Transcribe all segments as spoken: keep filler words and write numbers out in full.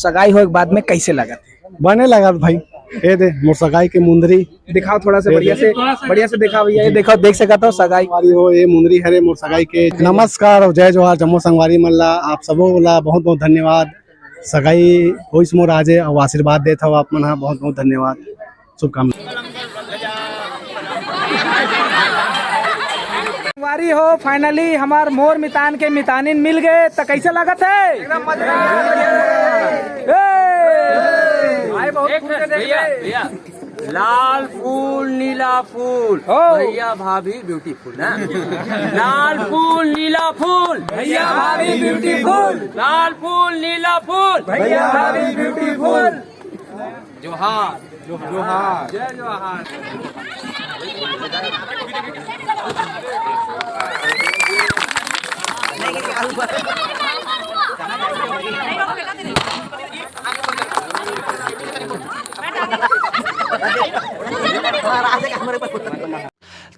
सगाई होए के बाद में कैसे लगत हे? बने लगत भाई। ये दे मोर सगाई के मुंदरी। दिखाओ थोड़ा सा ये बढ़िया दे। से, बढ़िया से दिखाओ भैया। ये देखो, देख सकत हो सगाई। हमारी हो, ये मुंदरी हरे मोर सगाई के। नमस्कार और जय जोहार जम्मो संगवारी मन ला, आप सबो ला बहुत बहुत धन्यवाद। सगाई होइस मोर आजे अउ आशीर्वाद देत हव आप मन हा, बहुत बहुत धन्यवाद, शुभकामना। संगवारी हो, finally हमार मोर मितान के मितानिन मिल गए, त कैसे लगत हे? एकदम मजा। ए! भाई बहुत एक दूर से देख भैया, रहे। भैया, लाल फूल नीला फूल, हो। भैया भाभी ब्यूटीफुल ना। लाल फूल नीला फूल, भैया भाभी ब्यूटीफुल। लाल फूल नीला फूल, भैया भाभी ब्यूटीफुल। जोहार। जोहार। जय जोहार।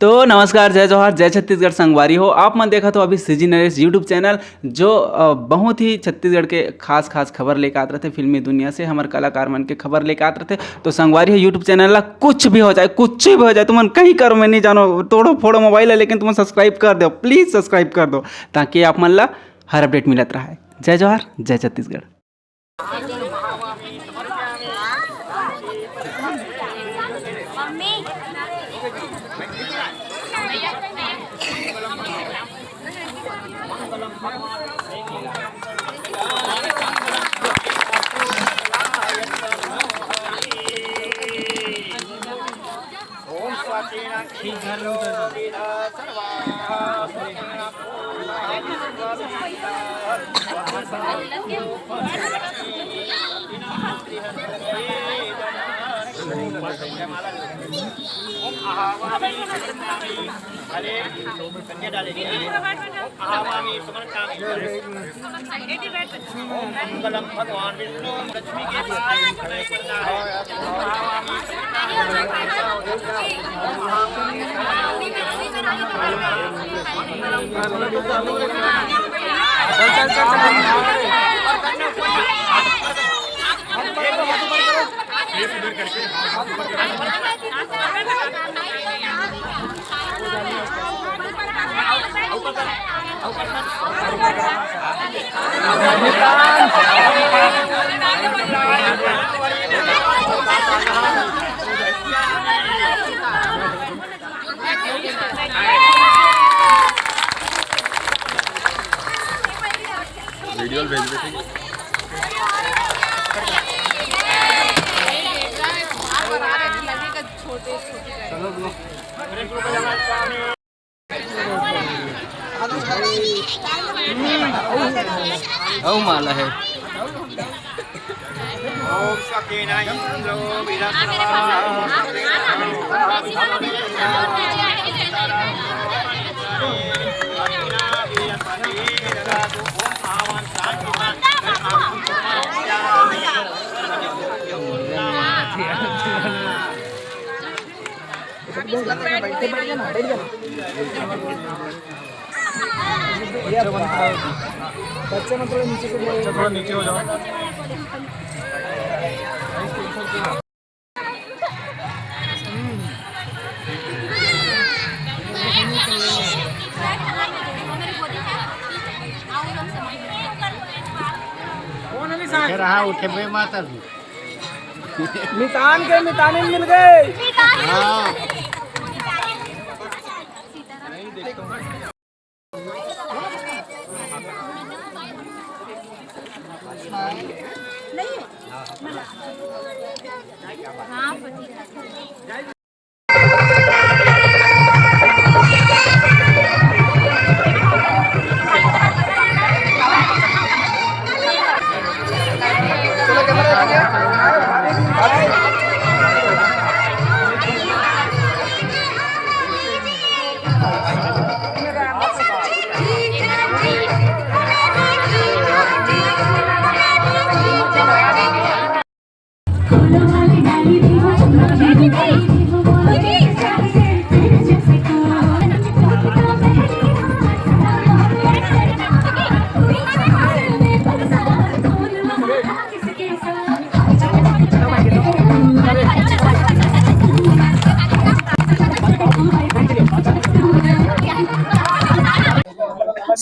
तो नमस्कार, जय जोहार, जय छत्तीसगढ़ संगवारी हो। आप मन देखत हो अभी सीजी नरेश YouTube चैनल, जो, अ, बहुत ही छत्तीसगढ़ के खास खास खबर लेके आत रथे, फिल्मी दुनिया से हमर कलाकार मन के खबर लेके आत रथे। तो संगवारी हो, YouTube चैनल ला कुछ भी हो जाए, कुछ भी हो जाए, तुमन कहीं करो, मैं नहीं जानो, तोड़ो फोड़ो मोबाइल है, लेकिन तुमन सब्सक्राइब कर दो, प्लीज सब्सक्राइब कर दो, ताकि आप मन ला हर अपडेट मिलत रहे। जय जोहार, जय छत्तीसगढ़। वीडियो भेज दे, ठीक है? अउ माला है। बच्चे मन थोड़ा नीचे से, थोड़ा नीचे हो जाओ। रहा उठे पे माता भी। मितान के मितानिन मिल गए। हाँ।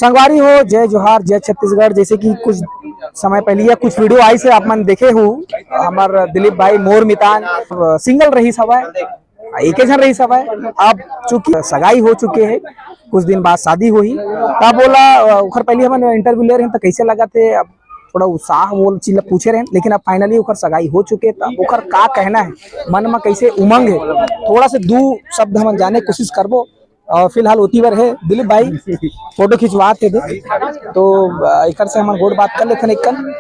संगवारी हो, जय जोहार, जय छत्तीसगढ़। जैसे कि कुछ समय पहले या कुछ वीडियो आई से आप मन देखे हो, हमर दिलीप भाई मोर मितान, अ, सिंगल रहिस हवय, एके झन रहिस हवय। अब चूंकि सगाई हो चुके हे, कुछ दिन बाद शादी होही, तब ओला, अ, ओखर पहले हमन इंटरव्यू ले रहे हैं, तो कैसे लगत हे, अब थोड़ा उत्साह वो चीज ला पूछे रहे, लेकिन अब फाइनली ओखर सगाई हो चुके, तब ओखर का कहना है, मन में कैसे उमंग है, थोड़ा से दू शब्द हमन जाने कोशिश करबो। और फिलहाल ओती बर है दिलीप भाई, फोटो खिंचवात हे दे, तो, अ, एकर से हमन गोठ बात कर लेथन एक कन,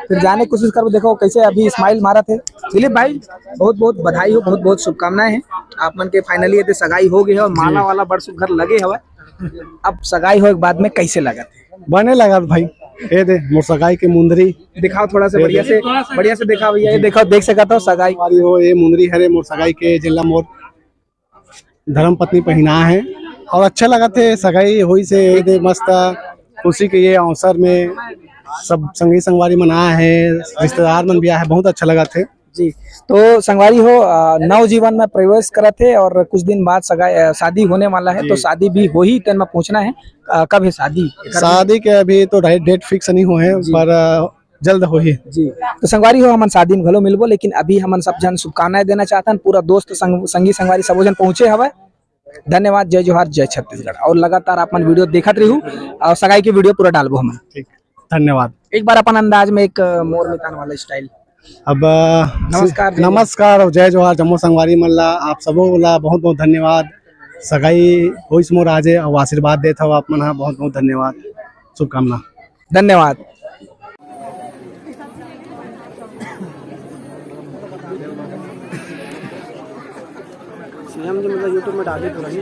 फिर जाने कोशिश करबो, देखो कैसे अभी स्माइल मारत हे। दिलीप भाई, बहुत बहुत बधाई हो, बहुत बहुत शुभकामनाएं हैं आप मन के। फाइनली ये दे सगाई हो गई है और माला वाला बड़ सुघर लगे हवय। अब सगाई होए के बाद में कैसे लगत हे? बने लगत भाई, ये दे मोर सगाई के मुंदरी। दिखाओ थोड़ा सा ये बढ़िया दे। से, बढ़िया से दिखाओ भैया, ये देखो, देख सकत हो सगाई। हमारी हो, ये मुंदरी हरे मोर सगाई के, जेला मोर धर्म पत्नी पहिना है और अच्छा लगत हे। सगाई होइस हे, ये दे मस्त खुशी के ये अवसर में सब संगी संगवारी मन आए हैं, रिश्तेदार मन भी आए हैं, बहुत अच्छा लगत हे। जी, तो संगवारी हो, अ, नवजीवन में प्रवेश करत हे और कुछ दिन बाद सगाई, अ, शादी होने वाला है, तो जी। शादी भी होही, तेन में पूछना है, अ, कब है शादी? शादी के अभी तो डे-, डेट फिक्स नहीं हुए हैं, जी। पर, अ, जल्द होही। जी, तो संगवारी हो, हमन शादी में घलो मिलबो, लेकिन अभी हमन सब झन शुभकामनाएं देना चाहतन। पूरा दोस्त संग, संगी संगवारी सबो झन पहुंचे हवय। धन्यवाद, जय जोहार, जय छत्तीसगढ़। और लगातार आप मन वीडियो देखत रहिहू और सगाई के वीडियो पूरा डालबो हमन। ठीक, धन्यवाद। एक बार अपन अंदाज में एक, अ, मोर मितान वाला स्टाइल। अब, अ, नमस्कार, जय नमस्कार और जय जोहार जम्मो संगवारी मन ला, आप सबो ला बहुत बहुत धन्यवाद। सगाई होइस मोर आजे और आशीर्वाद देत हव आप मन हा, बहुत बहुत धन्यवाद, शुभकामना। धन्यवाद। सीएम जी मतलब YouTube में डाले तो रही।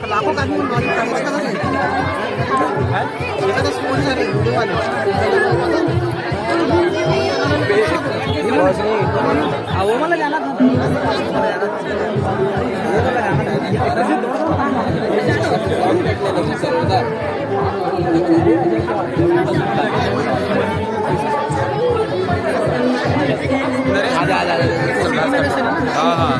लाखों का आदमी मौजूद था, इसका तो नहीं। ये तो स्कूल से नहीं, वीडियो वाले। आ, वो वाला जाना था। आजा, आजा, आजा। हाँ, हाँ।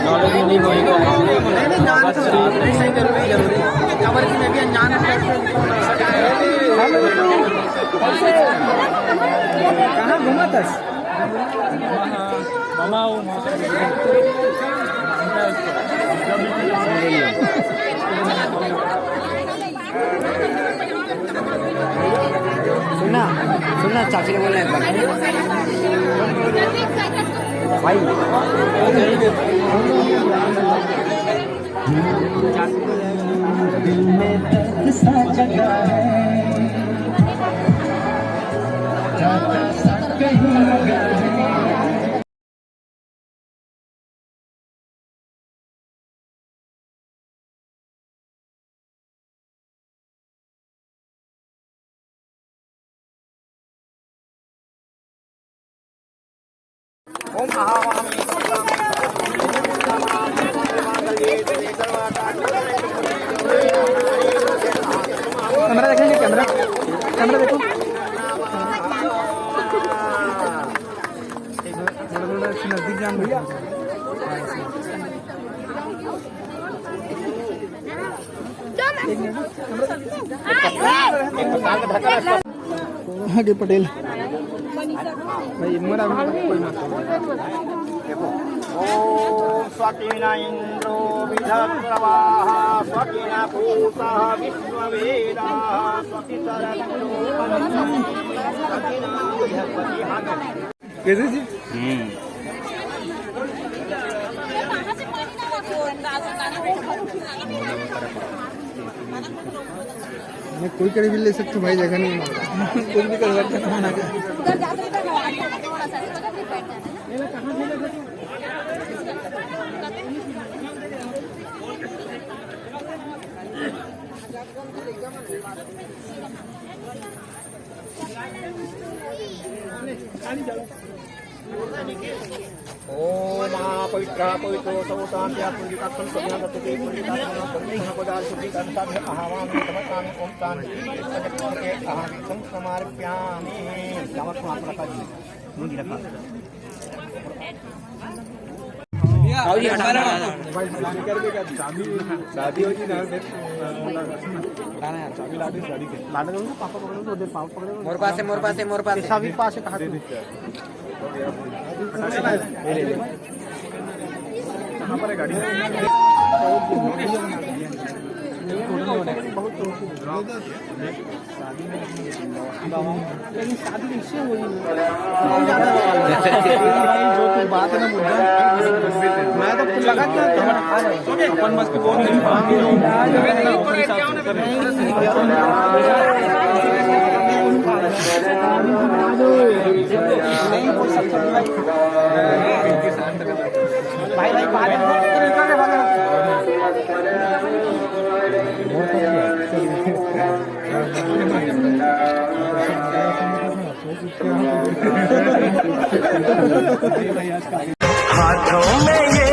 नॉलेज नहीं होएगा। नहीं, नहीं, जान तो सही, जरूरी, जरूरी। खबर की मैं भी अनजान हूँ। कहाँ घूमा था? मामा, वो मामा। सुनना, सुनना, चाची ने बोला एक बार। भाई। कैमरा देखेंगे, कैमरा, कैमरा देखो। थोड़ा, थोड़ा नजदीक जान भैया। आगे पटेल। भाई, मरा भी कोई ना। ॐ स्वस्तिन इन्द्रो वृद्धश्रवाः स्वस्तिन पूषः विश्ववेदाः स्वस्ति। कैसे जी? हम्म। मैं कोई करीब ले सकते भाई, जगह नहीं है। कुछ भी कर सकते हैं, खाना का। ओम पवित्र पवित्र सौतान या पुंजिकाक्षम सभ्या दत्ते पुंजिकाक्षम पुंजिकाक्षम पदार शुद्धिकाक्षम आह्वान समर्पयामि। ओम शांति। अहम समर्पयामि। यावत मात्र का जी। मुंह रखा। शादी होती ना, फिर। मोर पास है, मोर पास है, मोर पास है। शादी पास है, कहाँ से? लेकिन शादी कैसे होई? जो तू बात है ना मुद्दा, मैं तो लगा कि अपन मस्त बोल नहीं, नहीं बोल सकते भाई। भाई, भाई, बाहर निकल के, निकल के बाहर। हाथों में ये